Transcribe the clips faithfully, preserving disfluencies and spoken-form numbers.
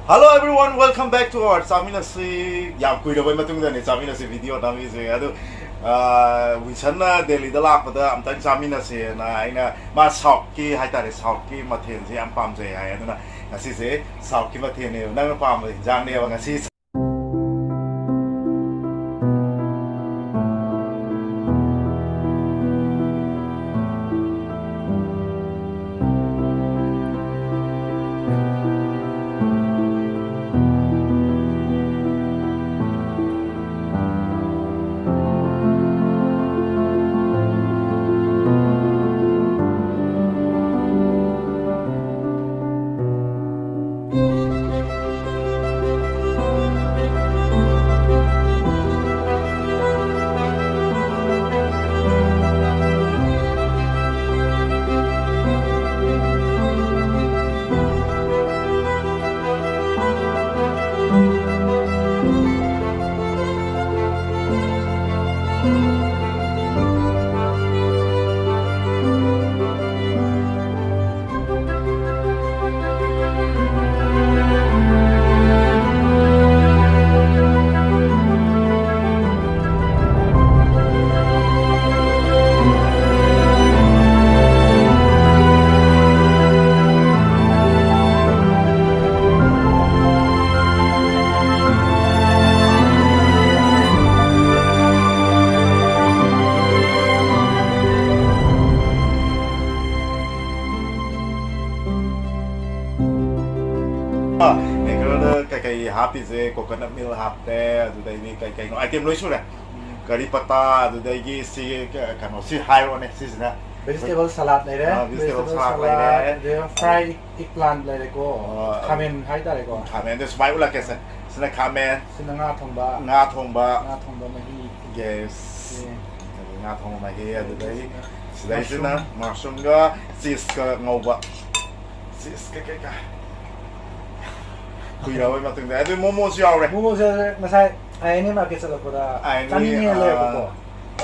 Hello everyone, welcome back to our ꯆꯥꯃꯤꯟꯅꯁꯤ꯫ ꯌꯥꯝ ꯀꯨꯏꯔꯕꯩ ꯃꯇꯨꯡꯗꯅꯦ ꯆꯥꯃꯤꯟꯅꯁꯤ video ꯅꯝꯃꯤꯁꯦ꯫ ꯑꯗꯨ, ꯑ, ꯋꯤꯟꯁꯟꯅ ꯗꯦꯜꯂꯤꯗ ꯂꯥꯛꯄꯗ ꯑꯝꯇꯪ ꯆꯥꯃꯤꯟꯅꯁꯦꯅ ꯑꯩꯅ, ꯃꯥ ꯁꯥꯎꯠꯀꯤ ꯍꯥꯏꯇꯥꯔꯦ, ꯁꯥꯎꯠꯀꯤ ꯃꯊꯦꯜꯁꯦ ꯌꯥꯝ ꯄꯥꯝꯖꯩ ꯍꯥꯏ꯫ ꯑꯗꯨꯅ ꯉꯁꯤꯁꯦ ꯁꯥꯎꯠꯀꯤ ꯃꯊꯦꯜꯅꯦꯕ, ꯅꯪꯅ ꯄꯥꯝꯕ ꯍꯤꯟꯖꯥꯡꯅꯦꯕ ꯉꯁꯤ꯫ ꯕꯦꯡꯒ꯭ꯂꯣꯔꯗ ꯀꯩꯀꯩ ꯍꯥꯞꯄꯤꯁꯦ? ꯀꯣꯀꯣꯅꯠ ꯃꯤꯜ ꯍꯥꯞꯄꯦ, ꯑꯗꯨꯗꯩꯗꯤ ꯀꯩ ꯀꯩꯅꯣ ꯑꯥꯏꯇꯦꯝ ꯂꯣꯏ ꯁꯨꯔꯦ꯫ ꯀꯔꯤ ꯄꯇꯥ, ꯑꯗꯨꯗꯒꯤ ꯁꯤ, ꯀꯩꯅꯣ, ꯁꯤ ꯍꯥꯏꯔꯣꯅꯦ, ꯁꯤꯁꯤꯅ꯫ ꯚꯦꯖꯤꯇꯦꯕꯜ ꯁꯂꯥꯗ ꯂꯩꯔꯦ꯫ ꯑꯥ, ꯚꯦꯖꯤꯇꯦꯕꯜ ꯁꯂꯥꯗ ꯂꯩꯔꯦ꯫ ꯑꯗꯨꯒ ꯐ꯭ꯔꯥꯏ ꯏꯒ ꯄ꯭ꯂꯥꯟ ꯂꯩꯔꯦꯀꯣ꯫ ꯑꯥ, ꯈꯥꯃꯦꯟ ꯍꯥꯏꯇꯥꯔꯦꯀꯣ꯫ ꯈꯥꯃꯦꯟꯗꯣ ꯁꯨꯃꯥꯏꯅ ꯎꯠꯂꯛꯀꯦꯁꯦ꯫ ꯁꯤꯅ ꯈꯥꯃꯦꯟ꯫ ꯁꯤꯅ ꯉꯥ ꯊꯣꯡꯕ꯫ ꯉꯥ ꯊꯣꯡꯕ꯫ ꯉꯥ ꯊꯣꯡꯕ ꯃꯍꯤ꯫ Yes꯫ ꯑꯦ꯫ ꯑꯗꯒꯤ ꯉꯥ ꯊꯣꯡꯕ ꯃꯍꯤ, ꯑꯗꯨꯗꯒꯤ ꯁꯤꯗꯩꯁꯤꯅ ꯃꯁꯔꯨꯝꯒ ꯆꯤꯁꯀ ꯉꯧꯕ꯫ ꯆꯤꯁꯀ ꯀꯩꯀꯥ꯫ ꯀꯨꯏꯔꯕꯩ ꯃꯇꯨꯡꯗ꯫ ꯑꯗꯨ ꯃꯣꯃꯣꯁꯨ ꯌꯥꯎꯔꯦ꯫ ꯃꯣꯃꯣꯁꯦ ꯉꯁꯥꯏ ꯑꯥꯏ ꯑꯦꯟ ꯑꯦ ꯃꯥꯔꯀꯦꯠ ꯆꯠꯂꯛꯄꯗ ꯑꯥꯏ ꯑꯦꯟ ꯑꯦ, ꯆꯥꯅꯤꯡꯉꯦꯅ ꯑꯥ, ꯂꯩꯔꯛꯄꯀꯣ꯫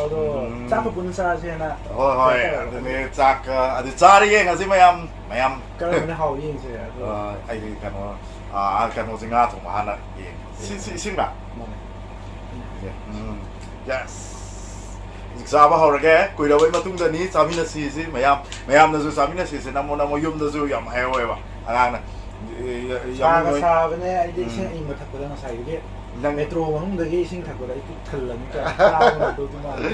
ꯑꯗꯣ ꯎꯝ꯫ ꯆꯥꯛꯀ ꯄꯨꯟꯅ ꯆꯥꯁꯦꯅ ꯍꯣꯏ ꯍꯣꯏ, ꯀꯩꯅꯣ ꯇꯧꯔꯒ ꯑꯗꯨꯅꯦ ꯆꯥꯛꯀ ꯑꯗꯨ ꯆꯥꯔ ꯌꯦꯡꯉꯁꯤ ꯃꯌꯥꯝ ꯃꯌꯥꯝ꯫ ꯀꯔꯝꯕꯅ ꯍꯥꯎꯏ ꯌꯦꯡꯁꯦ ꯑꯗꯣ꯫ ꯑ, ꯑꯩꯗꯤ ꯀꯩꯅꯣ, ꯑ, ꯀꯩꯅꯣꯁꯦ, ꯉꯥ ꯊꯣꯡꯕ ꯍꯥꯟꯅ ꯌꯦꯡꯉꯦ꯫ ꯁꯤ, ꯁꯤ, ꯏꯁꯤꯡꯂ? ꯃꯥꯅꯦ꯫ ꯎꯝ, yes꯫ ꯍꯧꯖꯤꯛ ꯆꯥꯕ ꯍꯧꯔꯒꯦ꯫ ꯀꯨꯏꯔꯕꯩ ꯃꯇꯨꯡꯗꯅꯤ ꯆꯥꯃꯤꯟꯅꯁꯤꯁꯤ ꯃꯌꯥꯝ꯫ ꯃꯌꯥꯝꯅꯁꯨ ꯆꯥꯃꯤꯟꯅꯁꯤꯁꯤ ꯅꯝꯃꯣ ꯅꯝꯃꯣ꯫ ꯌꯨꯝꯗꯁꯨ ꯌꯥꯝ ꯍꯥꯏꯍꯧꯋꯦꯕ ꯑꯉꯥꯡꯅ꯫ ꯌꯥꯝ ꯁꯥꯒ ꯅꯣꯏ- ꯁꯥꯕꯅꯦ꯫ ꯑꯩꯗꯤ ꯎꯝ꯫ ꯏꯁꯤꯡ ꯑꯏꯪꯕ ꯊꯛꯄꯗ ꯉꯁꯥꯏꯗꯒꯤ ꯅꯪ- ꯃꯦꯇ꯭ꯔꯣ ꯃꯅꯨꯡꯗꯒꯤ ꯏꯁꯤꯡ ꯊꯛꯄꯗ ꯑꯩ ꯄꯨꯛ ꯊꯜꯂꯅꯤ꯫ ꯀꯌꯥ ꯆꯥꯕ ꯉꯝꯗꯧꯗꯤ ꯃꯥꯟꯗꯦ꯫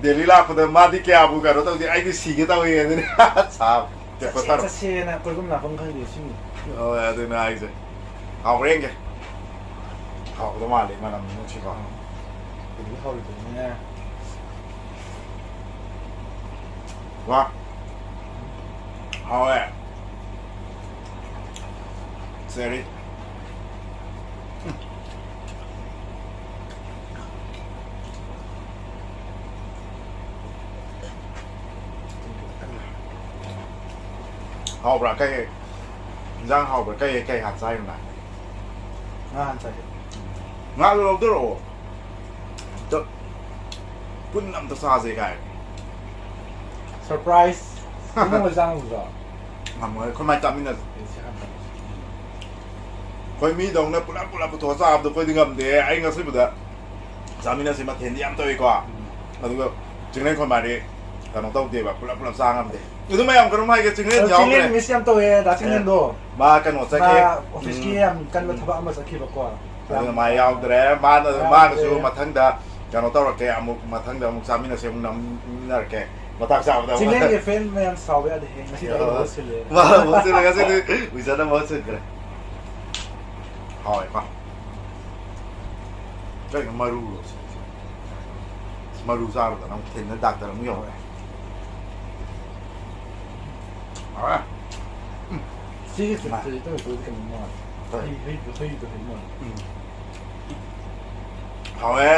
ꯗꯦꯜꯂꯤ ꯂꯥꯛꯄꯗ ꯃꯥꯗꯤ ꯀꯌꯥꯕꯨ ꯀꯩꯅꯣ ꯇꯧꯗꯦ, ꯑꯩꯗꯤ ꯁꯤꯒꯦ ꯇꯧꯋꯦ ꯑꯗꯨꯅ꯫ ꯁꯥꯕ꯫ ꯆꯠꯁꯦ ꯆꯠꯁꯦꯅ ꯀꯣꯏꯐꯝ ꯂꯥꯛꯐꯝ ꯈꯪꯗꯦ ꯏꯁꯤꯡ꯫ ꯍꯣꯏ, ꯑꯗꯨꯅ ꯍꯥꯏꯁꯦ꯫ ꯍꯥꯎꯕ꯭ꯔꯥ ꯌꯦꯡꯒꯦ꯫ ꯍꯥꯎꯒꯗꯧ ꯃꯥꯜꯂꯦ, ꯃꯅꯝ ꯅꯨꯡꯁꯤꯀꯣ꯫ ꯗꯦꯜꯂꯤ ꯍꯧꯔꯤꯕꯅꯤꯅꯦ꯫ ꯋꯥ꯫ ꯍꯥꯎꯋꯦ꯫ ꯆꯦꯔꯤ꯫ ꯍꯥꯎꯕ꯭ꯔꯥ? ꯀꯩ ꯏꯟꯖꯥꯡ ꯍꯥꯎꯕ꯭ꯔꯥ? ꯀꯩ, ꯀꯩ ꯍꯥꯞ ꯆꯥꯏꯅꯣ ꯅꯪ? ꯉꯥ ꯍꯥꯟ ꯆꯥꯏ꯫ ꯉꯥꯗꯣ ꯂꯧꯗꯔꯛꯑꯣ꯫ ꯑꯝꯇ ꯄꯨꯟꯅ ꯑꯝꯇ ꯆꯥꯁꯦ ꯀꯥꯏ꯫ ꯁꯔꯄ꯭ꯔꯥꯏꯁ꯫ ꯏꯃꯨꯡ ꯂꯣꯏ ꯆꯥꯡꯉꯨꯗ꯭ꯔꯣ? ꯉꯝꯃꯣꯏ, ꯑꯩꯈꯣꯏ ꯃꯥꯏ ꯆꯥꯃꯤꯟꯅꯁꯦ꯫ ꯑꯩꯁꯦ ꯍꯥꯟꯅ ꯑꯩꯈꯣꯏ ꯃꯤꯗꯧꯅ ꯄꯨꯂꯞ ꯄꯨꯂꯞ ꯄꯨꯊꯣꯛꯑ ꯆꯥꯕꯗꯣ ꯑꯩꯈꯣꯏꯗꯤ ꯉꯝꯗꯦ꯫ ꯑꯩ ꯉꯁꯤꯕꯨꯗ ꯆꯥꯃꯤꯟꯅꯁꯤ, ꯃꯊꯦꯜꯗꯤ ꯌꯥꯝ ꯇꯧꯏꯀꯣ꯫ ꯑꯗꯨꯒ ꯆꯤꯡꯂꯦꯟ ꯈꯣꯟꯕꯥꯗꯤ ꯀꯩꯅꯣ ꯇꯧꯗꯦꯕ, ꯄꯨꯂꯞ ꯄꯨꯂꯞ ꯆꯥ ꯉꯝꯗꯦ꯫ ꯑꯗꯨ ꯃꯌꯥꯝ ꯀꯩꯅꯣꯝ ꯍꯥꯏꯒꯦ, ꯆꯤꯡꯂꯦꯟ ꯑꯗꯣ ꯌꯥꯎꯗ꯭ꯔꯦ꯫ ꯆꯤꯡꯂꯦꯟ ꯃꯤꯁ ꯌꯥꯝ ꯇꯧꯋꯦ ꯗꯥ ꯆꯤꯡꯂꯦꯟꯗꯣ꯫ ꯃꯥ ꯀꯩꯅꯣ ꯆꯠꯈꯤ꯫ ꯃꯥ ꯑꯣꯐꯤꯁꯀꯤ ꯌꯥꯝ ꯀꯟꯕ ꯊꯕꯛ ꯑꯃ ꯆꯠꯈꯤꯕꯀꯣ꯫ ꯑꯗꯨꯅ ꯃꯥ ꯌꯥꯎꯗ꯭ꯔꯦ꯫ ꯃꯥꯅ, ꯌꯥꯎꯗ꯭ꯔꯦ꯫ ꯃꯥꯒꯁꯨ ꯃꯊꯪꯗ ꯀꯩꯅꯣ ꯇꯧꯔꯛꯀꯦ, ꯑꯃꯨꯛ ꯃꯊꯪꯗ ꯑꯃꯨꯛ ꯆꯥꯃꯤꯟꯅꯁꯦ, ꯑꯃꯨꯛ ꯅꯝꯃꯤꯟꯅꯔꯛꯀꯦ ꯃꯇꯥꯡ ꯆꯥꯕꯗ ꯑꯃꯨꯛ꯫ ꯆꯤꯡꯂꯦꯟꯒꯤ ꯐꯦꯟ ꯃꯌꯥꯝ ꯁꯥꯎꯕ ꯌꯥꯗꯦ꯫ ꯉꯁꯤꯗꯤ ꯑꯩ ꯃꯍꯨꯠ ꯁꯤꯜꯂꯦ꯫ ꯃꯥ ꯃꯍꯨꯠ ꯁꯤꯜꯂꯦ, ꯉꯁꯤꯗꯤ ꯋꯤꯖꯔꯅ ꯃꯍꯨꯠ ꯁꯤꯟꯈ꯭ꯔꯦ꯫ ꯍꯥꯎꯋꯦꯀꯣ꯫ ꯀꯩꯅꯣ ꯃꯔꯨꯔꯣ ꯁꯤꯁꯦ? ꯃꯔꯨ ꯆꯥꯔꯨꯗꯅ ꯑꯃꯨꯛ ꯊꯦꯡꯅ ꯗꯥꯛꯇꯔ ꯑꯃꯨꯛ ꯌꯧꯔꯛꯑꯦ꯫ ꯍꯥꯎꯋꯦ꯫ ꯁꯤꯒꯤ ꯆꯠꯁꯦ ꯇꯧꯔꯤꯗꯣ ꯀꯩꯅꯣ ꯃꯥꯜꯂꯦ꯫ ꯍꯩ, ꯍꯩꯗꯣ, ꯍꯩꯗꯣ, ꯍꯩ ꯃꯥꯜꯂꯦ꯫ ꯎꯝ꯫ ꯍꯥꯎꯋꯦ꯫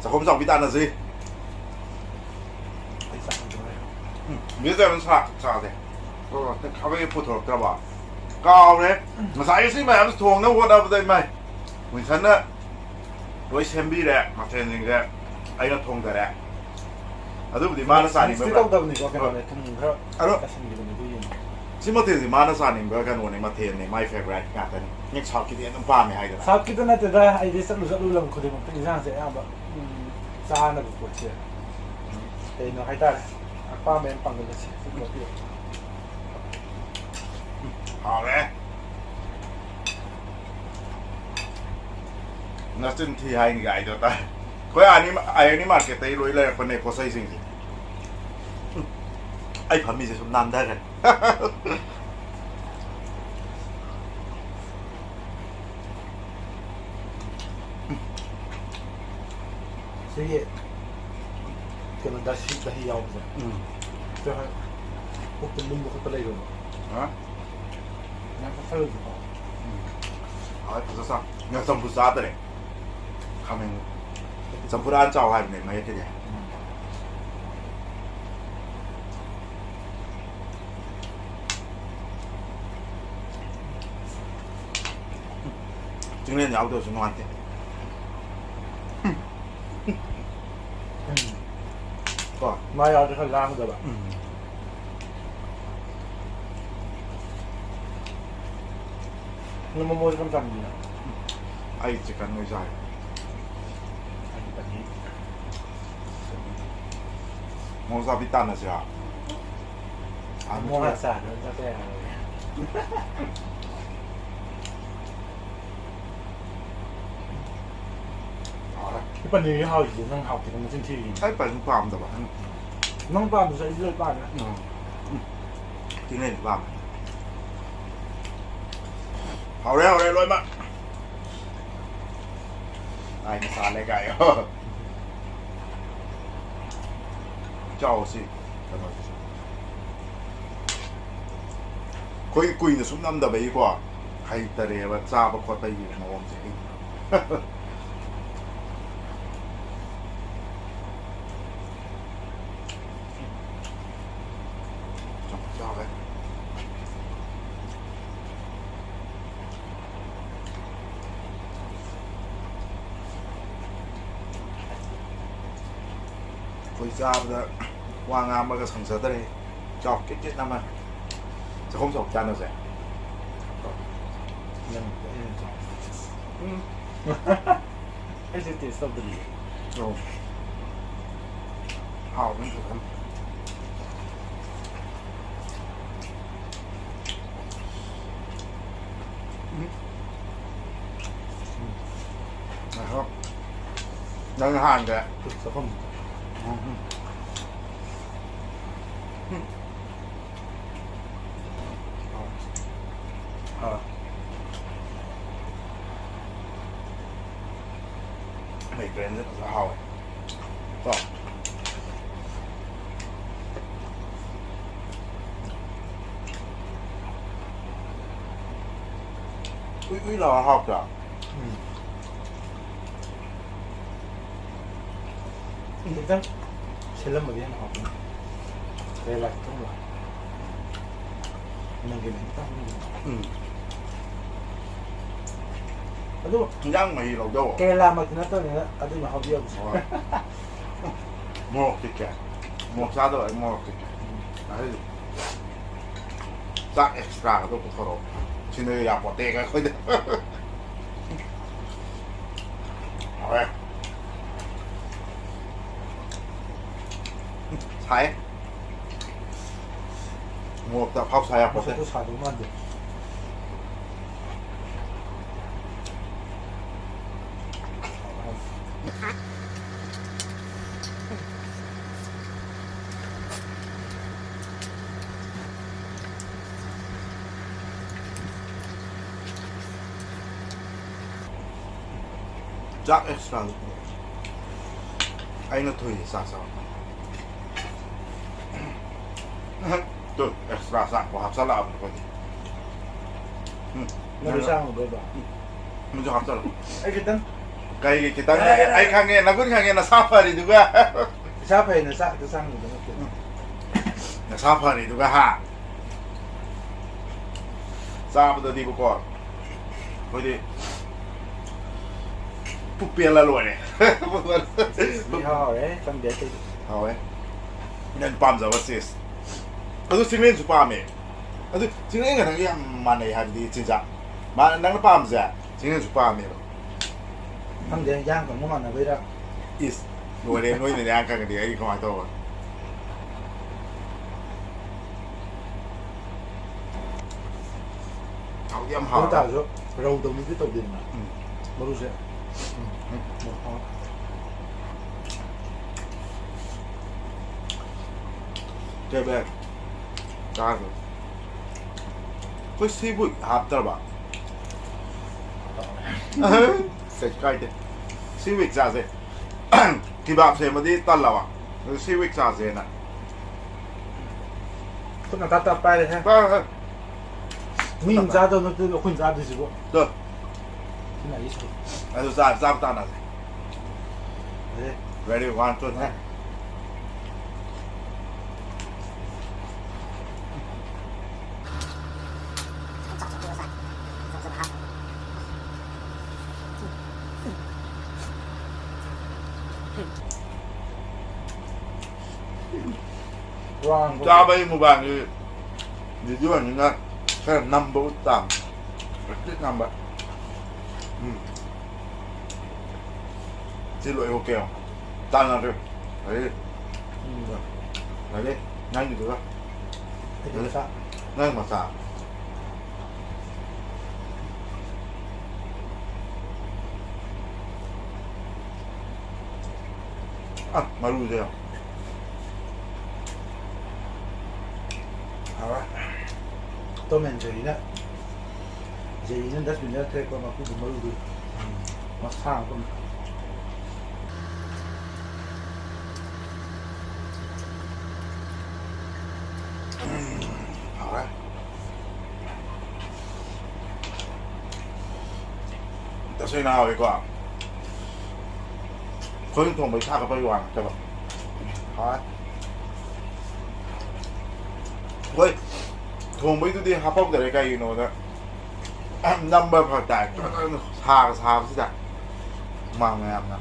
ꯆꯥꯛꯈꯨꯝ ꯆꯥꯎꯕꯤ ꯇꯥꯟꯅꯁꯤ꯫ ꯑꯩ ꯆꯥꯛ ꯍꯩꯗꯣꯔꯦ꯫ ꯎꯝ꯫ ꯃꯤꯁ ꯗꯥꯏꯃꯟ ꯁꯥ-, ꯁꯥꯁꯦ꯫ ꯈꯥꯕꯩ ꯄꯨꯊꯣꯔꯛꯇ꯭ꯔꯕ? ꯀꯥꯎꯔꯦ꯫ ꯉꯁꯥꯏ ꯁꯤ ꯃꯌꯥꯝꯁꯤ ꯊꯣꯡꯅꯕ ꯍꯣꯠꯅꯕꯗ ꯏꯃꯥꯏ꯫ ꯋꯤꯟꯁꯟꯅ ꯂꯣꯏ ꯁꯦꯝꯕꯤꯔꯦ ꯃꯊꯦꯜꯁꯤꯡꯁꯦ꯫ ꯑꯩꯅ ꯊꯣꯡꯗꯔꯦ꯫ ꯑꯗꯨꯕꯨꯗꯤ ꯃꯥꯅ ꯆꯥꯅꯤꯡꯕ ꯃꯤꯛꯁꯇꯤ ꯃ- ꯇꯧꯗꯕꯅꯤꯀꯣ, ꯀꯩꯅꯣꯅꯦ, ꯊꯨꯝ ꯈꯔ ꯑꯗꯣ ꯆꯥꯏꯁꯤꯟꯈꯤꯕꯅꯦ, ꯑꯗꯨ ꯌꯦꯡꯉꯣ꯫ ꯁꯤ ꯃꯊꯦꯜꯁꯤ ꯃꯥꯅ ꯆꯥꯅꯤꯡꯕ ꯀꯩꯅꯣꯅꯦ, ꯃꯊꯦꯜꯅꯦ, ꯃꯥꯏ ꯐꯦꯚꯣꯔꯥꯏꯠ ꯉꯥꯛꯇꯅꯤ꯫ ꯃꯤ ꯁꯥꯎꯠꯀꯤꯗꯤ ꯑꯗꯨꯝ ꯄꯥꯝꯃꯦ ꯍꯥꯏꯗꯅ꯫ ꯁꯥꯎꯠꯀꯤꯗ ꯅꯠꯇꯦꯗ, ꯑꯩꯗꯤ ꯆꯠꯂꯨ ꯆꯠꯂꯨ ꯂꯝ ꯈꯨꯗꯤꯡꯃꯛꯇ ꯏꯟꯁꯥꯡꯁꯦ ꯑꯌꯥꯝꯕ, ꯎꯝ, ꯆꯥꯅꯕ ꯄꯣꯠꯁꯦ ꯀꯩꯅꯣ ꯍꯥꯏꯇꯥꯔꯦ, ꯑꯄꯥꯝꯕ ꯌꯥꯝ ꯄꯥꯡꯒꯜꯂꯁꯦ꯫ ꯍꯥꯎꯔꯦ꯫ ꯅꯆꯤꯟ ꯊꯤ ꯍꯥꯏꯅꯤ ꯒꯥꯏꯗꯣ ꯇꯥꯏ꯫ ꯑꯩꯈꯣꯏ ꯑꯥꯏ ꯑꯦꯟ ꯏ ꯃꯥꯔꯀꯦꯠꯇꯩ ꯂꯣꯏ ꯂꯩꯔꯛꯄꯅꯦ ꯄꯣꯠ ꯆꯩꯁꯤꯡꯁꯦ꯫ ꯎꯝ꯫ ꯑꯩ ꯐꯝꯃꯤꯁꯦ ꯁꯨꯝ ꯅꯥꯟꯊꯈ꯭ꯔꯦ꯫ ꯁꯤꯒꯤ ꯀꯩꯅꯣ, ꯗꯁꯤ, ꯗꯍꯤ ꯌꯥꯎꯕꯁꯦ꯫ ꯎꯝ꯫ ꯀꯩ ꯍꯥꯏ? ꯄꯨꯛꯇ ꯂꯨꯝꯕ ꯈꯣꯠꯄ ꯂꯩꯕ꯭ꯔꯣ? ꯍꯥ? ꯌꯥꯝ ꯆꯥꯁꯜꯂꯁꯨꯀꯣ꯫ ꯎꯝ꯫ ꯍꯥꯎꯋꯦ, ꯐꯖ ꯆꯥ-, ꯉꯥ ꯆꯝꯐꯨꯠ ꯆꯥꯗꯔꯦ꯫ ꯈꯥꯃꯦꯟ ꯆꯝꯐꯨꯠ ꯍꯥꯟꯅ ꯆꯥꯎ ꯍꯥꯏꯕꯅꯦ ꯃꯌꯦꯛꯀꯤꯗꯤ꯫ ꯎꯝ꯫ ꯆꯤꯡꯂꯦꯟ ꯌꯥꯎꯗꯕꯁꯨ ꯅꯨꯡꯉꯥꯏꯇꯦ꯫ ꯎꯝ꯫ ꯀꯣ? ꯃꯥ ꯌꯥꯎꯔꯗꯤ ꯈꯔ ꯂꯥꯡꯒꯗꯕ꯫ ꯎꯝ꯫ ꯅꯪ ꯃꯣꯃꯣꯁꯦ ꯀꯔꯝ ꯆꯥꯅꯤꯡꯉꯤꯅꯣ? ꯑꯩ ꯆꯤꯛꯀꯟ ꯑꯣꯏ ꯆꯥꯒꯦ꯫ ꯑꯩꯗꯤ ꯄꯅꯤꯔ꯫ ꯃꯣꯃꯣ ꯆꯥꯕꯤ ꯇꯥꯟꯅꯁꯤꯔꯥ? ꯃꯣꯃꯣ ꯍꯥꯟꯅ ꯆꯥꯗ꯭ꯔꯒ ꯆꯠꯄ ꯌꯥꯔꯣꯏ꯫ ꯍꯥꯎꯔꯦ꯫ ꯁꯤ ꯄꯅꯤꯔꯒꯤ ꯍꯥꯎꯔꯤꯁꯦ ꯅꯪ ꯍꯥꯎꯇꯦ ꯅꯪ ꯃꯆꯤꯟ ꯊꯤꯔꯤꯅꯦ꯫ ꯑꯩ ꯄꯅꯤꯔ ꯄꯥꯝꯗꯕ꯫ ꯅꯪ ꯄꯥꯝꯗ꯭ꯔꯁꯨ ꯑꯩꯗꯤ ꯂꯣꯏ ꯄꯥꯝꯃꯦ꯫ ꯎꯝ꯫ ꯎꯝ꯫ ꯆꯤꯡꯂꯦꯟꯗꯤ ꯄꯥꯝꯃꯦ꯫ ꯍꯥꯎꯔꯦ, ꯍꯥꯎꯔꯦ ꯂꯣꯏꯅꯃꯛ꯫ ꯂꯥꯏꯅ ꯆꯥꯜꯂꯦ ꯀꯥꯏꯌꯣ꯫ ꯆꯥꯎ ꯁꯤ ꯀꯩꯅꯣꯁꯤꯁꯨ꯫ ꯑꯩꯈꯣꯏ ꯀꯨꯏꯅ ꯁꯨꯝ ꯅꯝꯗꯕꯒꯤꯀꯣ ꯍꯩꯇꯔꯦꯕ ꯆꯥꯕ ꯈꯣꯠꯄꯒꯤ ꯃꯑꯣꯡꯁꯦ꯫ ꯆꯥꯎꯔꯦ꯫ ꯆꯥꯕꯗ ꯋꯥ ꯉꯥꯡꯕꯒ ꯁꯪꯖꯗ꯭ꯔꯦ꯫ ꯆꯥꯎ, ꯀꯤꯠ ꯀꯤꯠ ꯅꯝꯃ꯫ ꯆꯥꯛꯈꯨꯝ ꯆꯥꯎ ꯆꯥꯅꯁꯦ꯫ ꯅꯪ, ꯑꯩꯅ ꯆꯥꯎ꯫ ꯎꯝ꯫ ꯑꯩꯁꯨ ꯇꯦꯁ ꯇꯧꯗ꯭ꯔꯤꯌꯦ꯫ ꯑꯣ꯫ ꯍꯥꯎꯕꯅꯤ ꯐꯖꯅ꯫ ꯎꯝ꯫ ꯎꯝ꯫ ꯉꯥꯏꯈꯣ꯫ ꯅꯪ ꯍꯥꯟꯒꯦ꯫ ꯆꯥꯛꯈꯨꯝ꯫ ꯎꯝ꯫ ꯎꯝ꯫ ꯑꯥ꯫ ꯃꯩ ꯕ꯭ꯔꯦꯟꯁꯦ ꯐꯖꯅ ꯍꯥꯎꯋꯦ꯫ ꯀꯣ꯫ ꯎꯏ ꯎꯏ ꯂꯥꯎꯔ ꯍꯥꯎꯇ꯭ꯔꯥ? ꯎꯝ꯫ ꯈꯤꯇꯪ ꯁꯤꯜꯂꯝꯕꯗꯤ ꯍꯦꯟꯅ ꯍꯥꯎꯒꯅꯤ꯫ ꯀꯦꯔꯦꯂꯥ ꯈꯤꯇꯪ ꯂꯥꯎ꯫ ꯅꯪꯒꯤꯅ ꯈꯤꯇꯪ ꯎꯝ꯫ ꯑꯗꯨ ꯏꯟꯖꯥꯡ ꯃꯍꯤ ꯂꯧꯗꯧ꯫ ꯀꯦꯔꯦꯂꯥꯃꯛꯇꯤ ꯅꯠꯇꯕꯅꯤꯅ ꯑꯗꯨꯅ ꯍꯥꯎꯗꯤ ꯍꯥꯎꯕꯁꯦ꯫ ꯍꯣꯏ꯫ ꯃꯣꯔꯣꯛ ꯆꯤꯛꯀꯦ꯫ ꯃꯣꯔꯣꯛ ꯆꯥꯗꯕ ꯑꯩ ꯃꯣꯔꯣꯛ ꯆꯤꯛꯀꯦ꯫ ꯎꯝ꯫ ꯑꯩ ꯆꯥꯛ ꯑꯦꯛꯁꯇ꯭ꯔꯥꯒꯗꯣ ꯄꯨꯊꯣꯔꯛꯑꯣ꯫ ꯁꯤꯅ ꯌꯥꯄꯣꯠꯇꯦꯒ ꯑꯩꯈꯣꯏꯗ꯫ ꯍꯥꯎꯔꯦ꯫ ꯁꯥꯏ꯫ ꯃꯣꯔꯣꯛꯇ ꯑꯐꯥꯎ ꯁꯥ ꯌꯥꯄꯣꯠꯇꯦ꯫ ꯃꯁꯛꯇꯣ ꯁꯥꯗꯧ ꯃꯥꯟꯗꯦ꯫ ꯆꯥꯛ ꯑꯦꯛꯁꯇ꯭ꯔꯥ꯫ ꯑꯩꯅ ꯊꯨꯏ ꯆꯥꯛ ꯆꯥꯕ꯫ ꯇꯨ, ꯑꯦꯛꯁꯇ꯭ꯔꯥ ꯆꯥꯛꯄꯨ ꯍꯥꯞꯆꯜꯂꯛꯑꯕꯅꯤ ꯑꯩꯈꯣꯏꯗꯤ꯫ ꯎꯝ꯫ ꯅꯪꯁꯨ ꯆꯥ ꯉꯝꯗꯣꯏꯕ? ꯎꯝ꯫ ꯅꯪꯁꯨ ꯍꯥꯞꯆꯜꯂꯣ꯫ ꯑꯩ ꯈꯤꯇꯪ꯫ ꯀꯩꯒꯤ ꯈꯤꯇꯪ? ꯑꯦ, ꯑꯦ, ꯑꯦ꯫ ꯑꯩ ꯈꯪꯉꯦ, ꯅꯒꯨꯟ ꯈꯪꯉꯦ, ꯅꯁꯥ ꯐꯔꯤꯗꯨꯒ꯫ ꯏꯁꯥ ꯐꯩꯅ ꯆꯥꯛꯇ ꯆꯥ ꯉꯝꯗꯣꯏ ꯅꯠꯇꯦ꯫ ꯎꯝ꯫ ꯅꯁꯥ ꯐꯔꯤꯗꯨꯒ, ꯍꯥ? ꯆꯥꯕꯗꯗꯤꯕꯀꯣ, ꯑꯩꯈꯣꯏꯗꯤ ꯄꯨꯛ ꯄꯦꯜꯂ ꯂꯣꯏꯔꯦ꯫ ꯁꯤ ꯍꯥꯎꯔꯦ, ꯆꯪꯗꯦ ꯑꯇꯩꯗꯤ꯫ ꯍꯥꯎꯋꯦ꯫ ꯅꯪ ꯄꯥꯝꯖꯕ ꯆꯤꯁ꯫ ꯑꯗꯨ ꯆꯤꯡꯂꯦꯟꯁꯨ ꯄꯥꯝꯃꯦ꯫ ꯑꯗꯨ ꯆꯤꯡꯂꯦꯟꯒ ꯅꯪꯒ ꯌꯥꯝ ꯃꯥꯟꯅꯩ ꯍꯥꯏꯕꯗꯤ ꯆꯤꯟꯖꯥꯛ꯫ ꯃꯥ-, ꯅꯪꯅ ꯄꯥꯝꯕꯁꯦ ꯆꯤꯡꯂꯦꯟꯁꯨ ꯄꯥꯝꯃꯦꯕ꯫ ꯈꯪꯗꯦ, ꯌꯥꯝ ꯀꯪꯕ ꯃꯥꯟꯅꯕꯩꯔꯥ? ꯏꯁ, ꯂꯣꯏꯔꯦ, ꯅꯣꯏꯅ ꯌꯥꯝ ꯀꯪꯉꯗꯤ ꯑꯩ ꯀꯃꯥꯏꯅ ꯇꯧꯕ? ꯍꯥꯎꯗꯤ ꯌꯥꯝ ꯑꯗꯨ ꯍꯥꯎꯔꯦ꯫ ꯇꯥꯔꯁꯨ ꯔꯧꯗꯧꯅꯗꯤ ꯇꯧꯗꯦꯗꯅ꯫ ꯎꯝ꯫ ꯃꯔꯨꯁꯦ꯫ ꯎꯝ꯫ ꯀꯩꯕ? ꯆꯥꯔꯁꯨ꯫ ꯑꯩꯈꯣꯏ ꯁꯤꯕꯨ ꯍꯥꯞꯇ꯭ꯔꯕ? ꯀꯩꯁꯨ ꯀꯥꯏꯗꯦ꯫ ꯁꯤ ꯋꯤꯛ ꯆꯥꯁꯦ꯫ ꯀꯤꯕꯥꯞ ꯁꯦꯝꯃꯗꯤ ꯇꯜꯂꯕ꯫ ꯑꯗꯨ ꯁꯤ ꯋꯤꯛ ꯆꯥꯁꯦꯅ꯫ ꯈꯨꯠꯅ ꯇꯞ ꯇꯞ ꯄꯥꯏꯔꯦꯍꯦ꯫ ꯄꯥꯏ, ꯄꯥꯏ꯫ ꯃꯤ ꯑꯃ ꯆꯥꯗꯧ ꯅꯠꯇꯦ ꯑꯩꯈꯣꯏꯅ ꯆꯥꯗꯣꯏꯁꯤꯕꯨ꯫ ꯇꯨ꯫ ꯁꯤꯅ ꯑꯩ ꯁꯔꯨꯛ꯫ ꯑꯗꯨ ꯆꯥ-, ꯆꯥꯕ ꯇꯥꯟꯅꯁꯦ꯫ ꯑꯦ꯫ Ready, one, two, three. ꯋꯥꯡꯕ꯫ ꯆꯥꯕꯩ ꯃꯨꯛꯕꯥꯡꯒꯤ video ꯅꯤꯅ ꯈꯔ ꯅꯝꯕ ꯎꯠ ꯇꯥꯕꯅꯤ꯫ ꯅꯝꯕ꯫ ꯎꯝ꯫ ꯁꯤ ꯂꯣꯏ okay ꯌꯦꯡꯉꯣ꯫ ꯇꯥꯟꯅꯔꯦ꯫ ꯑꯗꯩ, ꯎꯝ꯫ ꯑꯗꯩ ꯅꯪꯒꯤꯗꯨꯒ꯫ ꯑꯩꯗꯤ ꯃꯆꯥ꯫ ꯅꯪ ꯃꯆꯥ꯫ ꯑ, ꯃꯔꯨꯁꯦ ꯌꯦꯡꯉꯣ꯫ ꯍꯥꯎꯔꯦ꯫ Tom and Jerryꯅ, Jerryꯅ dustbinꯗ ꯊꯦꯠꯄ ꯃꯀꯨꯗꯨ ꯃꯔꯨꯗꯨ ꯃꯁꯥ ꯑꯃ ꯍꯥꯎꯔꯦ꯫ ꯇꯁꯦꯡꯅ ꯍꯥꯎꯋꯦꯀꯣ꯫ ꯑꯩꯈꯣꯏꯅ ꯊꯣꯡꯕꯩ ꯊꯥꯒꯠꯄꯒꯤ ꯋꯥ ꯅꯠꯇꯕ꯫ ꯍꯥꯎꯔꯦ꯫ ꯑꯩꯈꯣꯏ ꯊꯣꯡꯕꯩꯗꯨꯗꯤ ꯍꯥꯞꯄꯧꯗꯔꯦ, ꯀꯩꯒꯤꯅꯣꯗ ꯅꯝꯕ ꯐꯔꯛ ꯇꯥꯏ꯫ ꯁꯥꯒ ꯁꯥꯕꯁꯤꯗ ꯍꯨꯃꯥꯡ ꯃꯌꯥꯝꯅ꯫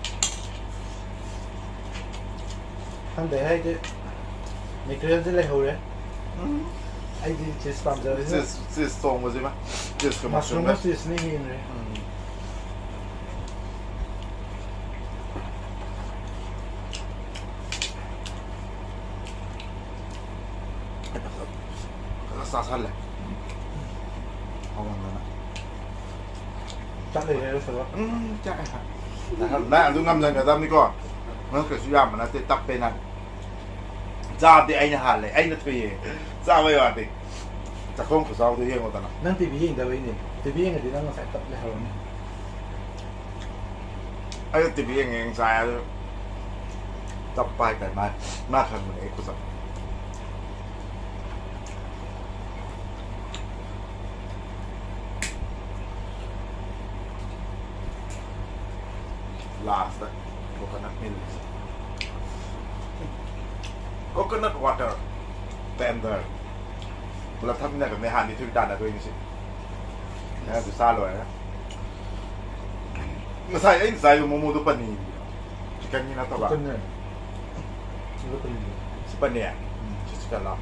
ꯈꯪꯗꯦ ꯍꯥꯏꯗꯤ ꯃꯦꯀ꯭ꯔꯦꯜꯁꯦ ꯂꯩꯍꯧꯔꯦ꯫ ꯑꯩꯗꯤ ꯆꯤꯁ ꯄꯥꯝꯖꯕꯅꯤꯅ꯫ ꯆꯤꯁ ꯆꯤꯁ ꯊꯣꯡꯕꯁꯤꯃ꯫ ꯆꯤꯁꯀ ꯃꯁꯔꯨꯝ ꯃꯁꯔꯨꯝꯒ꯫ ꯆꯤꯁꯅ ꯍꯦꯟꯈ꯭ꯔꯦ꯫ ꯎꯝ꯫ ꯐꯖꯅ ꯆꯥꯁꯜꯂꯦ꯫ ꯍꯥꯎꯃꯟꯗꯅ꯫ ꯆꯥꯛ ꯂꯩꯔꯦ ꯂꯣꯏꯁꯜꯂꯣ꯫ ꯎꯝ ꯆꯥꯛ꯫ ꯅꯪ ꯑꯗꯨ ꯉꯝꯖꯟꯒꯗꯕꯅꯤꯀꯣ꯫ ꯅꯪ ꯀꯩꯁꯨ ꯌꯥꯝꯕ ꯅꯠꯇꯦ, ꯇꯞꯄꯦ ꯅꯪ꯫ ꯆꯥꯕꯗꯤ ꯑꯩꯅ ꯍꯥꯜꯂꯦ, ꯑꯩꯅ ꯊꯨꯏꯌꯦ꯫ ꯆꯥꯕꯩ ꯋꯥꯗꯤ꯫ ꯆꯥꯛꯈꯣꯝ ꯈꯨꯆꯥꯎꯗꯣ ꯌꯦꯡꯉꯣꯗꯅ꯫ ꯅꯪ ꯇꯤꯚꯤ ꯌꯦꯡꯗꯕꯩꯅꯦ꯫ ꯇꯤꯚꯤ ꯌꯦꯡꯉꯗꯤ ꯅꯪ ꯉꯁꯥꯏ ꯇꯞ ꯂꯩꯍꯧꯔꯅꯤ꯫ ꯑꯩꯅ ꯇꯤꯚꯤ ꯌꯦꯡꯉꯦ ꯌꯦꯡ ꯆꯥꯏ ꯑꯗꯨ꯫ ꯇꯞꯄ ꯍꯥꯏꯇꯥꯔꯦ ꯃꯥ꯫ ꯃꯥ ꯈꯪꯕꯅꯦ ꯑꯩ ꯈꯨꯆꯞ꯫ ꯂꯥꯁꯇ ꯀꯣꯀꯣꯅꯠ ꯃꯤꯜꯛꯁꯦ꯫ Coconut water. ꯇꯦꯟꯗꯔ꯫ ꯄꯨꯂꯞ ꯊꯛꯃꯤꯟꯅꯒꯗꯕꯅꯦ ꯍꯥꯟꯗꯤ ꯊꯣꯏꯕꯤ ꯇꯥꯟꯅꯗꯣꯏꯅꯤ ꯁꯤ꯫ ꯅꯪ ꯑꯗꯨ ꯆꯥ ꯂꯣꯏꯔꯒ꯫ ꯉꯁꯥꯏ ꯑꯩꯅ ꯆꯥꯏꯕ ꯃꯣꯃꯣꯗꯣ ꯄꯅꯤꯔ꯫ ꯆꯤꯛꯀꯟꯒꯤ ꯅꯠꯇꯕ꯫ ꯆꯤꯛꯀꯟꯅꯦ꯫ ꯑꯗꯨ ꯀꯔꯤꯅꯣ? ꯁꯤ ꯄꯅꯤꯔ꯫ ꯎꯝ, ꯁꯤ ꯆꯤꯛꯀꯟꯂꯣ?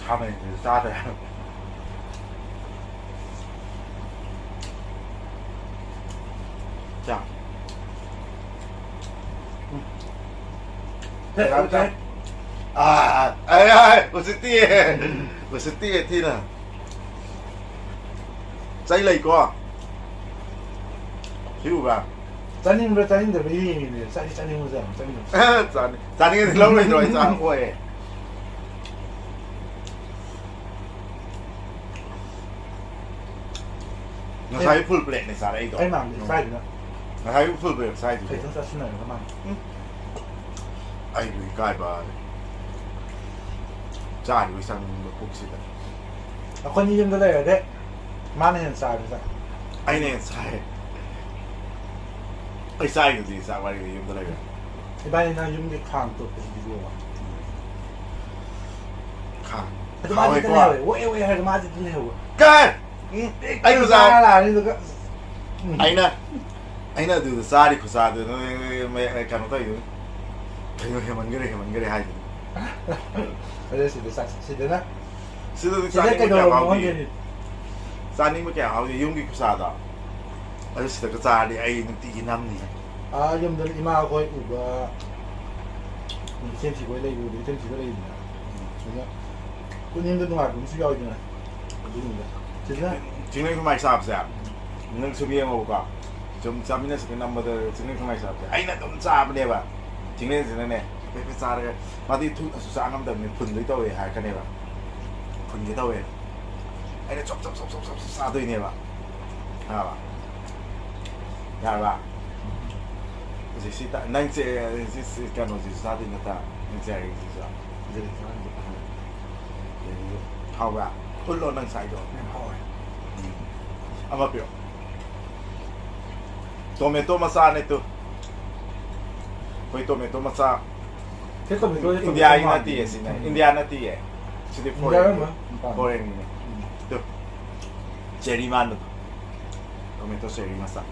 ꯈꯥꯃꯦꯟꯁꯤꯁꯨ ꯆꯥꯗ꯭ꯔꯦ꯫ ꯆꯥ꯫ ꯐꯦꯠ ꯑꯣꯏ ꯐꯦꯠ꯫ ꯑꯥ, ꯑꯩ, ꯑꯩ, ꯎꯁꯤꯠꯇꯤꯌꯦ꯫ ꯎꯁꯤꯠꯇꯤꯌꯦ ꯊꯤꯅ꯫ ꯆꯩ ꯂꯩꯀꯣ꯫ ꯁꯤ ꯎꯕ꯭ꯔꯥ? ꯆꯥꯅꯤꯡꯕ꯭ꯔꯥ ꯆꯥꯅꯤꯡꯗꯕ꯭ꯔꯥ ꯌꯦꯡꯉꯤꯅꯦ꯫ ꯆꯥꯗꯤ ꯆꯥꯅꯤꯡꯕꯁꯦ ꯌꯥꯝ ꯆꯥꯅꯤꯡꯕ꯫ ꯆꯥꯅꯤꯡ-, ꯆꯥꯅꯤꯡꯉꯗꯤ ꯂꯧꯔꯣꯏꯗ꯭ꯔꯣ? ꯑꯩ ꯆꯥ ꯑꯣꯏꯌꯦ꯫ ꯉꯁꯥꯏ ꯐꯨꯜ ꯄ꯭ꯂꯦꯠꯅꯦ ꯆꯥꯔꯛꯏꯗꯣ꯫ ꯑꯩ ꯃꯥꯡꯗ ꯆꯥꯏꯗꯨꯅ꯫ ꯉꯁꯥꯏ ꯐꯨꯜ ꯄ꯭ꯂꯦꯠ ꯆꯥꯏꯗꯨꯗꯤ꯫ ꯀꯩꯅꯣ ꯆꯥꯁꯤꯟꯅꯔꯒ ꯃꯥꯡꯗ꯫ ꯑꯩꯕꯨ ꯏꯀꯥꯏꯕ꯫ ꯆꯥꯔꯤꯕ ꯆꯥꯅꯤꯡꯕ ꯄꯨꯛꯁꯤꯗ꯫ ꯑꯩꯈꯣꯏꯅꯤ ꯌꯨꯝꯗ ꯂꯩꯔꯗꯤ ꯃꯥꯅ ꯍꯦꯟꯅ ꯆꯥꯔꯦ ꯆꯥꯛ꯫ ꯑꯩꯅ ꯍꯦꯟꯅ ꯆꯥꯏ꯫ ꯑꯩ ꯆꯥꯏꯗꯨꯗꯤ ꯆꯥꯛ ꯋꯥꯔꯤꯗ ꯌꯨꯝꯗ ꯂꯩꯔꯦ꯫ ꯏꯕꯥꯅꯤ ꯅꯪ ꯌꯨꯝꯒꯤ ꯈꯥꯡ ꯇꯣꯠꯄꯁꯤꯗꯤ ꯂꯣꯏꯔꯦ꯫ ꯈꯥꯡ ꯑꯗꯨ ꯃꯥꯗꯤ ꯍꯥꯎꯋꯦꯀꯣ꯫ ꯂꯩꯍꯧꯋꯦ, ꯑꯣꯛꯑꯦ ꯑꯣꯛꯑꯦ ꯍꯥꯏꯔꯒ ꯃꯥꯗꯤ ꯑꯗꯨꯝ ꯂꯩꯍꯧꯕ꯫ ꯀꯥꯏ ꯎꯝ, ꯑꯩ ꯑꯗꯨ ꯉꯁꯥꯏ ꯆꯥꯔ ꯂꯥꯛꯑꯅꯤ ꯑꯗꯨꯒ ꯎꯝ꯫ ꯑꯩꯅ ꯑꯩꯅ ꯑꯗꯨꯗ ꯆꯥꯔꯤ ꯈꯨꯆꯥꯗꯨ ꯅꯣꯏ ꯀꯩꯅꯣ ꯇꯧꯔꯤꯗꯨ ꯀꯩꯅꯣ ꯍꯦꯃꯟꯈꯔꯦ ꯍꯦꯃꯟꯈꯔꯦ ꯍꯥꯏꯗꯨꯅꯤ꯫ ꯑꯗꯨ ꯁꯤꯗ ꯆꯥꯁꯤ ꯁꯤꯗꯅ ꯁꯤꯗꯗꯤ ꯁꯤꯗ ꯆꯥꯅꯤꯡꯕ ꯀꯌꯥ ꯀꯩꯗꯧꯔꯕꯅꯣ ꯐꯥꯎꯗꯦ꯫ ꯈꯪꯗꯦ꯫ ꯆꯥꯅꯤꯡꯕ ꯀꯌꯥ ꯐꯥꯎꯗꯦ ꯌꯨꯝꯒꯤ ꯈꯨꯆꯥꯗꯣ꯫ ꯑꯗꯨ ꯁꯤꯗꯒ ꯆꯥꯔꯗꯤ ꯑꯩ ꯅꯨꯡꯇꯤꯒꯤ ꯅꯝꯅꯤ꯫ ꯑꯥ ꯌꯨꯝꯗ ꯏꯃꯥ ꯍꯣꯏ ꯎꯕ, ꯏꯆꯦꯝꯁꯤ ꯍꯣꯏ ꯂꯩꯕ, ꯏꯆꯦꯝꯁꯤ ꯍꯣꯏ ꯂꯩꯕꯅꯤꯅ ꯑꯗꯨꯅ ꯄꯨꯛꯅꯤꯡꯗ ꯅꯨꯡꯉꯥꯏꯕ ꯑꯃꯁꯨ ꯌꯥꯎꯏꯗꯅ꯫ ꯑꯗꯨꯒꯤꯅꯤꯗ ꯁꯤꯗꯅ ꯆꯤꯡꯂꯦꯟ ꯐꯝꯃꯥꯏ ꯆꯥꯕꯁꯦ ꯅꯪ ꯁꯨꯝ ꯌꯦꯡꯉꯣꯕꯀꯣ꯫ ꯁꯨꯝ ꯆꯥꯃꯤꯟꯅꯁꯤ ꯅꯝꯕꯗ ꯆꯤꯡꯂꯦꯟ ꯐꯝꯃꯥꯏ ꯆꯥꯕꯁꯦ ꯑꯩꯅ ꯑꯗꯨꯝ ꯆꯥꯕꯅꯦꯕ꯫ ꯆꯤꯡꯂꯦꯟꯁꯤꯅꯅꯦ ꯍꯥꯏꯐꯦꯠ ꯍꯥꯏꯐꯦꯠ ꯆꯥꯔꯒ ꯃꯥꯗꯤ ꯊꯨꯅꯁꯨ ꯆꯥ ꯉꯝꯗꯕꯅꯤ ꯐꯨꯟꯗꯣꯏ ꯇꯧꯋꯦ ꯍꯥꯏꯔꯛꯀꯅꯦꯕ꯫ ꯐꯨꯟꯒꯦ ꯇꯧꯋꯦ꯫ ꯑꯩꯅ ꯆꯣꯞ ꯆꯣꯞ ꯆꯣꯞ ꯆꯣꯞ ꯆꯣꯞ ꯆꯣꯞ ꯆꯥꯗꯣꯏꯅꯦꯕ꯫ ꯈꯪꯉꯕ? ꯌꯥꯔꯕ? ꯍꯧꯖꯤꯛ ꯁꯤ ꯇ- ꯅꯪ ꯆꯦ ꯁꯤ- ꯁꯤ ꯀꯩꯅꯣꯁꯤꯁꯨ ꯆꯥꯗꯣꯏ ꯅꯠꯇ꯭ꯔꯥ? ꯅꯪ ꯆꯦꯔꯤꯁꯤꯁꯨ꯫ ꯍꯥꯎꯕ꯭ꯔꯥ? ꯎꯠꯂꯣ ꯅꯪ ꯁꯥꯏꯗꯣ꯫ ꯌꯥꯝ ꯍꯥꯎꯋꯦ꯫ ꯑꯃ ꯄꯤꯔꯣ꯫ ꯇꯣꯃꯦꯇꯣ ꯃꯆꯥꯅꯦ ꯇꯨ꯫ ꯑꯩꯈꯣꯏ ꯇꯣꯃꯦꯇꯣ ꯃꯆꯥ꯫ ꯁꯤ ꯇꯣꯃꯦꯇꯣꯁꯦ ꯇꯣꯃꯦꯇꯣ ꯏꯟꯗꯤꯌꯥꯒꯤ ꯃꯥꯟꯗꯦ꯫ ꯅꯠꯇꯤꯌꯦ ꯁꯤꯅ꯫ ꯎꯝ꯫ ꯏꯟꯗꯤꯌꯥ ꯅꯠꯇꯤꯌꯦ꯫ ꯁꯤꯗꯤ ꯏꯟꯗꯤꯌꯥ ꯐꯣꯔꯦꯟ꯫ ꯃꯥꯟꯕ꯫ ꯐꯣꯔꯦꯟꯒꯤꯅꯦ꯫ ꯇꯨ꯫ ꯆꯦꯔꯤ ꯃꯥꯟꯕꯗꯣ꯫ ꯇꯣꯃꯦꯇꯣ ꯆꯦꯔꯤ ꯃꯆꯥ꯫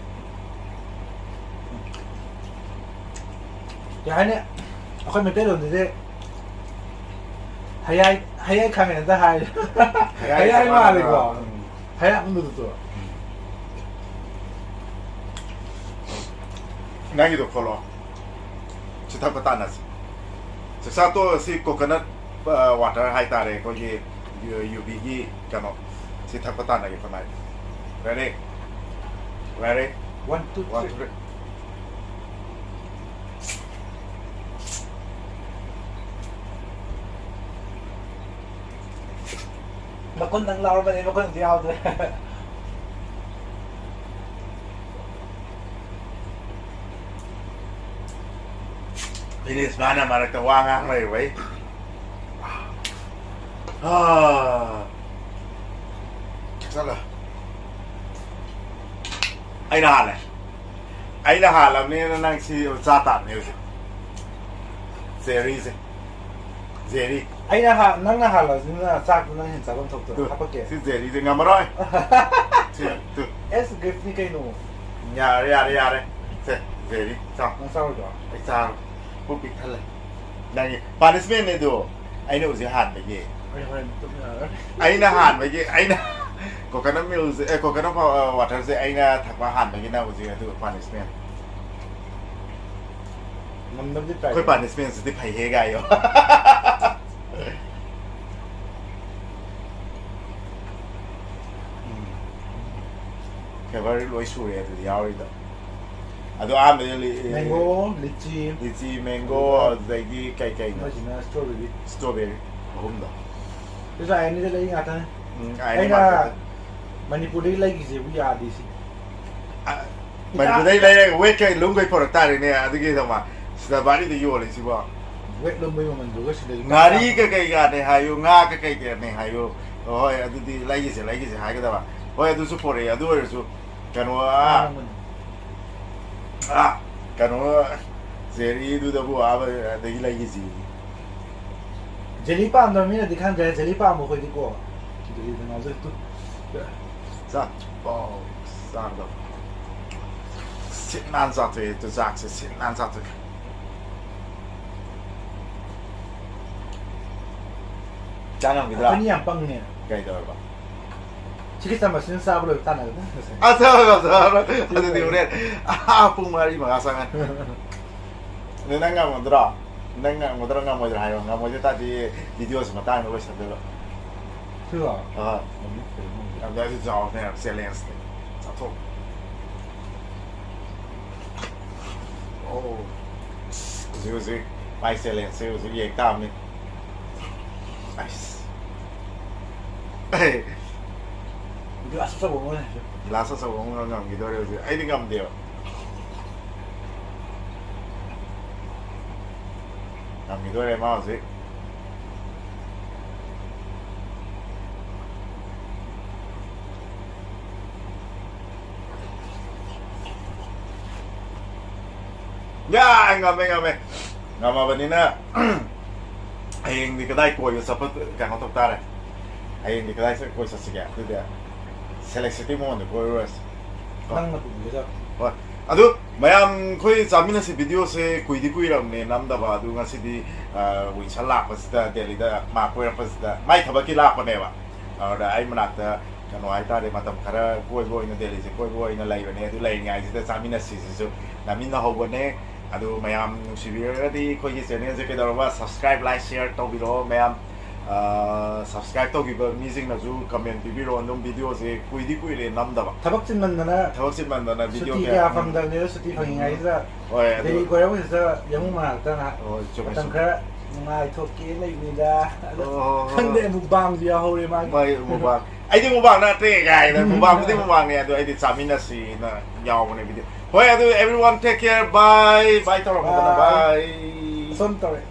ꯀꯩ ꯍꯥꯏꯅꯤ? ꯑꯩꯈꯣꯏ ꯃꯩꯇꯩꯂꯣꯟꯗꯗꯤ ꯍꯌꯥꯏ ꯍꯌꯥꯏ ꯈꯥꯃꯦꯟꯗ ꯍꯥꯏ꯫ ꯍꯌꯥꯏ ꯍꯌꯥꯏ ꯆꯞ ꯃꯥꯜꯂꯦꯀꯣ꯫ ꯃꯥꯟꯅꯕ꯫ ꯎꯝ꯫ ꯍꯌꯥꯏ ꯑꯃꯨꯟꯕꯗꯨꯗꯣ꯫ ꯅꯪꯒꯤꯗꯣ ꯈꯣꯠꯂꯣ꯫ ꯁꯤ ꯊꯛꯄ ꯇꯥꯟꯅꯁꯤ꯫ ꯆꯥꯛꯆꯥ ꯇꯣꯛꯑꯒ ꯁꯤ ꯀꯣꯀꯣꯅꯠ ꯋꯥꯇꯔ ꯍꯥꯏꯇꯥꯔꯦ ꯑꯩꯈꯣꯏꯒꯤ ꯌꯨ- ꯌꯨꯕꯤꯒꯤ ꯀꯩꯅꯣ ꯁꯤ ꯊꯛꯄ ꯇꯥꯟꯅꯒꯦ ꯈꯣꯠꯅꯒꯦ꯫ Ready? Ready? One, two, One, three. two, three. ꯃꯈꯨꯟꯗꯪ ꯂꯥꯎꯔꯕꯅꯦ, ꯃꯈꯨꯟꯗꯤ ꯌꯥꯎꯗ꯭ꯔꯦ꯫ ꯏꯅꯤꯁ ꯃꯥꯅ ꯃꯔꯛꯇ ꯋꯥ ꯉꯥꯡ ꯂꯩꯔꯨꯕꯩ꯫ ꯑꯥ꯫ ꯆꯠꯂꯣ꯫ ꯑꯩꯅ ꯍꯥꯜꯂꯦ꯫ ꯑꯩꯅ ꯍꯥꯜꯂꯕꯅꯤꯅ ꯅꯪ ꯁꯤ ꯆꯥ ꯇꯥꯕꯅꯤ ꯍꯧꯖꯤꯛ꯫ ꯖꯦꯔꯤꯁꯦ꯫ ꯖꯦꯔꯤ꯫ ꯑꯩꯅ ꯍꯥ-, ꯅꯪꯅ ꯍꯥꯜꯂꯁꯤꯅ ꯆꯥꯛꯇꯣ ꯅꯪ ꯍꯦꯟꯅ ꯆꯥꯐꯝ ꯊꯣꯛꯇ꯭ꯔꯣ? ꯇꯨ, ꯍꯥꯄꯛꯀꯦ꯫ ꯁꯤ ꯖꯦꯔꯤꯁꯦ ꯉꯝꯃꯔꯣꯏ꯫ ꯁꯤ, ꯇꯨ꯫ ꯑꯦꯁ ꯒꯤꯐꯅꯤ ꯀꯩꯅꯣ꯫ ꯌꯥꯔꯦ, ꯌꯥꯔꯦ, ꯌꯥꯔꯦ꯫ ꯁꯦ, ꯖꯦꯔꯤ, ꯆꯥꯎ꯫ ꯅꯪ ꯆꯥꯔꯣꯏꯗ꯭ꯔꯣ? ꯑꯩ ꯆꯥꯔꯣꯏ꯫ ꯄꯨꯛ ꯄꯤꯛ ꯊꯜꯂꯦ꯫ ꯅꯪꯒꯤ punishmentꯅꯦ ꯑꯗꯨ꯫ ꯑꯩꯅ ꯍꯧꯖꯤꯛ ꯍꯥꯟꯕꯒꯤ꯫ ꯑꯩ ꯍꯣꯔꯦꯟ ꯇꯨꯝ ꯌꯥꯔꯔꯣꯏ꯫ ꯑꯩꯅ ꯍꯥꯟꯕꯒꯤ, ꯑꯩꯅ coconut milkꯁꯦ, ꯑꯦ, coconut waterꯁꯦ ꯑꯩꯅ ꯊꯛꯄ ꯍꯥꯟꯕꯒꯤ ꯅꯪ ꯍꯧꯖꯤꯛ ꯑꯗꯨ punishment꯫ ꯉꯝꯅꯕꯗꯤ try ꯑꯩꯈꯣꯏ ꯇꯧ꯫ Punishmentꯁꯤꯗꯤ ꯐꯩꯍꯦ ꯒꯥꯏꯌꯣ꯫ ꯎꯝ꯫ Flavour ꯂꯣꯏ ꯁꯨꯔꯦ ꯑꯗꯨꯗꯤ ꯌꯥꯎꯔꯤꯗꯣ꯫ ꯑꯗꯣ ꯑꯍꯥꯟꯕꯗ ꯂꯤ-, Mango, lychee, lychee, mango, ꯑꯗꯨꯒ ꯑꯗꯨꯗꯒꯤ ꯀꯩ ꯀꯩꯅꯣ? ꯑꯃꯁꯤꯅ strawberry꯫ Strawberry ꯑꯍꯨꯝꯗꯣ꯫ ꯁꯤꯁꯨ ꯑꯥꯏ ꯑꯦꯟꯗ ꯂꯩ ꯉꯥꯛꯇꯅꯦ꯫ ꯎꯝ, ꯑꯥꯏ ꯑꯦꯟ ꯑꯩꯅ marketꯇ꯫ ꯃꯅꯤꯄꯨꯔꯗꯒꯤ ꯂꯩꯈꯤꯁꯦꯕꯨ ꯌꯥꯗꯦ ꯁꯤ꯫ ꯑ, ꯃꯅꯤꯄꯨꯔꯗꯩ ꯂꯩꯔꯒ weight ꯀꯩ ꯂꯨꯝꯈꯩ ꯄꯨꯔꯛ ꯇꯥꯔꯦꯅꯦ, ꯑꯗꯨꯒꯤ ꯊꯃ-, ꯁꯤꯗ ꯕꯥꯔꯤꯗ ꯌꯣꯜꯂꯤꯁꯤꯕꯣ꯫ Weight ꯂꯨꯝꯕꯩ ꯃꯃꯜꯗꯨꯒ ꯁꯤꯗꯗꯤ ꯉꯥꯔꯤ ꯀꯩꯀꯩꯒꯅꯦ ꯍꯥꯏꯌꯨ, ꯉꯥ ꯀꯩꯀꯩꯒꯅꯦ ꯍꯥꯏꯌꯨ꯫ ꯍꯣꯏ, ꯑꯗꯨꯗꯤ ꯂꯩꯒꯤꯁꯦ, ꯂꯩꯒꯤꯁꯦ ꯍꯥꯏꯒꯗꯕ꯫ ꯍꯣꯏ, ꯑꯗꯨꯁꯨ ꯄꯨꯔꯛꯑꯦ꯫ ꯑꯗꯨ ꯑꯣꯏꯔꯁꯨ ꯀꯩꯅꯣ, ꯑꯥ, ꯉꯥꯡꯉꯝꯕꯅꯤ꯫ ꯑꯥ, ꯀꯩꯅꯣ, ꯖꯦꯔꯤꯗꯨꯗꯕꯨ ꯑꯥ ꯑꯗꯒꯤ ꯂꯩꯒꯤꯁꯤ꯫ Jelly ꯄꯥꯝꯗꯕ ꯃꯤꯅꯗꯤ ꯈꯪꯗ꯭ꯔꯦ, jelly ꯄꯥꯝꯕ ꯑꯩꯈꯣꯏꯗꯤꯀꯣ꯫ Jellyꯗ ꯉꯥꯎꯖꯩ꯫ ꯆꯥꯛ, ꯑꯣ, ꯆꯥꯛꯗꯣ꯫ ꯁꯤꯠ ꯅꯥꯟ ꯆꯥꯊꯣꯛꯑꯦ, ꯑꯗꯨ ꯆꯥꯛꯁꯦ ꯁꯤꯠ ꯅꯥꯟ ꯆꯥꯊꯣꯛꯑꯦ꯫ ꯆꯥ ꯉꯝꯈꯤꯗ꯭ꯔꯥ? ꯑꯩꯈꯣꯏꯅꯤ ꯌꯥꯝ ꯄꯪꯉꯦ꯫ ꯀꯩ ꯇꯧꯔꯕ? ꯁꯤꯒꯤ ꯆꯥꯃꯁꯁꯤꯅ ꯆꯥꯕ ꯂꯣꯏꯕ ꯇꯥꯟꯅꯒꯗ꯭ꯔꯥ ꯉꯁꯥꯏ? ꯑꯁ, ꯑꯁ, ꯑꯁ, ꯑꯁ, ꯑꯗꯨꯗꯤ ꯍꯣꯔꯦꯟ, ꯑꯥ, ꯄꯨꯡ ꯃꯔꯤ ꯃꯉꯥ ꯆꯪꯉꯅꯤ꯫ ꯑꯗꯨ ꯅꯪ ꯉꯝꯒꯗ꯭ꯔꯣ? ꯅꯪ ꯉꯝꯒꯗ꯭ꯔꯥ ꯉꯝꯃꯣꯏꯗ꯭ꯔꯥ ꯍꯥꯏꯔꯣ꯫ ꯉꯝꯃꯣꯏꯗ ꯇꯥꯔꯗꯤ videoꯁꯤ ꯃꯇꯥꯡꯗ ꯂꯣꯏꯁꯟꯗꯣꯏꯕ꯫ ꯁꯤꯔꯣ? ꯑꯥ꯫ ꯉꯝꯅꯤ, ꯀꯩꯅꯣ ꯉꯝꯅꯤ꯫ ꯑꯗꯨꯗꯤ ꯑꯩꯁꯨ ꯆꯥꯎꯕꯅꯦ, challengeꯅꯦ꯫ ꯆꯥꯊꯣꯛ꯫ ꯑꯣ꯫ ꯍꯧꯖꯤꯛ, ꯍꯧꯖꯤꯛ ꯃꯥꯏ challengeꯁꯦ ꯍꯧꯖꯤꯛ ꯌꯦꯡ ꯇꯥꯕꯅꯤ꯫ ꯑꯩꯁ꯫ ꯑꯦ꯫ Glass ꯑꯆꯧꯕ ꯑꯃ ꯑꯣꯏꯅ ꯍꯥꯏꯁꯦ꯫ Glass ꯑꯆꯧꯕ ꯑꯃ ꯉꯝꯈꯤꯗꯣꯔꯦ ꯍꯧꯖꯤꯛ꯫ ꯑꯩꯗꯤ ꯉꯝꯗꯦꯕ꯫ ꯉꯝꯈꯤꯗꯣꯔꯦ ꯃꯥ ꯍꯧꯖꯤꯛ꯫ ꯌꯥ, ꯉꯝꯃꯦ, ꯉꯝꯃꯦ꯫ ꯉꯝꯃꯕꯅꯤꯅ ꯍꯌꯦꯡꯗꯤ ꯀꯗꯥꯏ ꯀꯣꯏꯕ ꯆꯠꯄ ꯀꯩꯅꯣ ꯇꯧ ꯇꯥꯔꯦ? ꯍꯌꯦꯡꯗꯤ ꯀꯗꯥꯏ ꯆꯠ- ꯀꯣꯏ ꯆꯠꯁꯤꯒꯦ? ꯑꯗꯨꯗꯤ ꯁꯦꯂꯦꯛ ꯁꯤꯇꯤ ꯃꯉꯣꯟꯗ ꯀꯣꯏꯔꯨꯔꯁꯤ꯫ ꯀꯣ? ꯅꯪꯅ ꯄꯨꯕꯤꯒꯗꯕ꯫ ꯍꯣꯏ꯫ ꯑꯗꯨ ꯃꯌꯥꯝ ꯑꯩꯈꯣꯏ ꯆꯥꯃꯤꯟꯅꯁꯤ ꯚꯤꯗꯤꯑꯣꯁꯦ ꯀꯨꯏꯗꯤ ꯀꯨꯏꯔꯕꯅꯦ ꯅꯝꯗꯕ꯫ ꯑꯗꯨ ꯉꯁꯤꯗꯤ ꯑ, ꯋꯤꯟꯁꯟ ꯂꯥꯛꯄꯁꯤꯗ, ꯗꯦꯜꯂꯤꯗ ꯃꯥ ꯀꯣꯏꯔꯛꯄꯁꯤꯗ, ꯃꯥꯏ ꯊꯕꯛꯀꯤ ꯂꯥꯛꯄꯅꯦꯕ꯫ ꯑꯗꯨꯗ ꯑꯩ ꯃꯅꯥꯛꯇ ꯀꯩꯅꯣ ꯍꯥꯏꯇꯥꯔꯦ, ꯃꯇꯝ ꯈꯔ ꯀꯣꯏꯕ ꯑꯣꯏꯅ, ꯗꯦꯜꯂꯤꯁꯦ ꯀꯣꯏꯕ ꯑꯣꯏꯅ ꯂꯩꯕꯅꯦ꯫ ꯑꯗꯨ ꯂꯩꯔꯤꯉꯩꯁꯤꯗ ꯆꯥꯃꯤꯟꯅꯁꯤꯁꯤꯁꯨ ꯅꯝꯃꯤꯟꯅꯍꯧꯕꯅꯦ꯫ ꯑꯗꯨ ꯃꯌꯥꯝ ꯅꯨꯡꯁꯤꯕꯤꯔꯒꯗꯤ ꯑꯩꯈꯣꯏꯒꯤ ꯆꯦꯅꯦꯜꯁꯦ ꯀꯩꯗꯧꯔꯕ subscribe, like, share ꯇꯧꯕꯤꯔꯛꯑꯣ ꯃꯌꯥꯝ꯫ ꯑ, subscribe ꯇꯧꯈꯤꯕ ꯃꯤꯁꯤꯡꯅꯁꯨ comment ꯄꯤꯕꯤꯔꯛꯑꯣ꯫ ꯑꯗꯨꯝ ꯚꯤꯗꯤꯑꯣꯁꯦ ꯀꯨꯏꯗꯤ ꯀꯨꯏꯔꯦ ꯅꯝꯗꯕ꯫ ꯊꯕꯛ ꯆꯤꯟꯃꯟꯗꯅ ꯊꯕꯛ ꯆꯤꯟꯃꯟꯗꯅ ꯚꯤꯗꯤꯑꯣ ꯁꯨꯇꯤ ꯀꯌꯥ ꯀꯌꯥ ꯐꯪꯗꯕꯅꯤꯅ ꯁꯨꯇꯤ ꯐꯪꯉꯤꯉꯩꯁꯤꯗ ꯍꯣꯏ, ꯑꯗꯨ ꯗꯦꯜꯂꯤ ꯀꯣꯏꯔꯛꯄꯁꯤꯗ ꯌꯥꯃꯨ ꯃꯅꯥꯛꯇ ꯉꯥꯏꯍꯥꯛ ꯍꯣꯏ, ꯆꯨꯝꯃꯦ, ꯃꯇꯝ ꯆꯨꯝꯃꯦ꯫ ꯈꯔ ꯅꯨꯡꯉꯥꯏꯊꯣꯛꯀꯦ ꯂꯩꯕꯅꯤꯗ꯫ ꯑꯗꯣ ꯑꯣ, ꯍꯣꯏ, ꯍꯣꯏ, ꯈꯪꯗꯦ, ꯍꯣꯏ꯫ ꯃꯨꯛꯕꯥꯡꯁꯨ ꯌꯥꯎꯍꯧꯔꯦ ꯃꯥꯒꯤ꯫ ꯃꯥꯏ ꯃꯨꯛꯕꯥꯡ꯫ ꯑꯩꯗꯤ ꯃꯨꯛꯕꯥꯡ ꯅꯠꯇꯦ ꯀꯥꯏꯅ, ꯃꯨꯛꯕꯥꯡꯕꯨꯗꯤ ꯃꯨꯛꯕꯥꯡꯅꯦ, ꯑꯗꯣ ꯑꯩꯗꯤ ꯆꯥꯃꯤꯟꯅꯁꯤꯅ ꯌꯥꯎꯕꯅꯦ ꯚꯤꯗꯤꯑꯣ꯫ ꯍꯣꯏ, ꯑꯗꯨ everyone take care, bye bye ꯇꯧꯔꯝꯃꯣꯗꯅ꯫ Bye. Bye. ꯁꯣꯝ ꯇꯧꯔꯦ꯫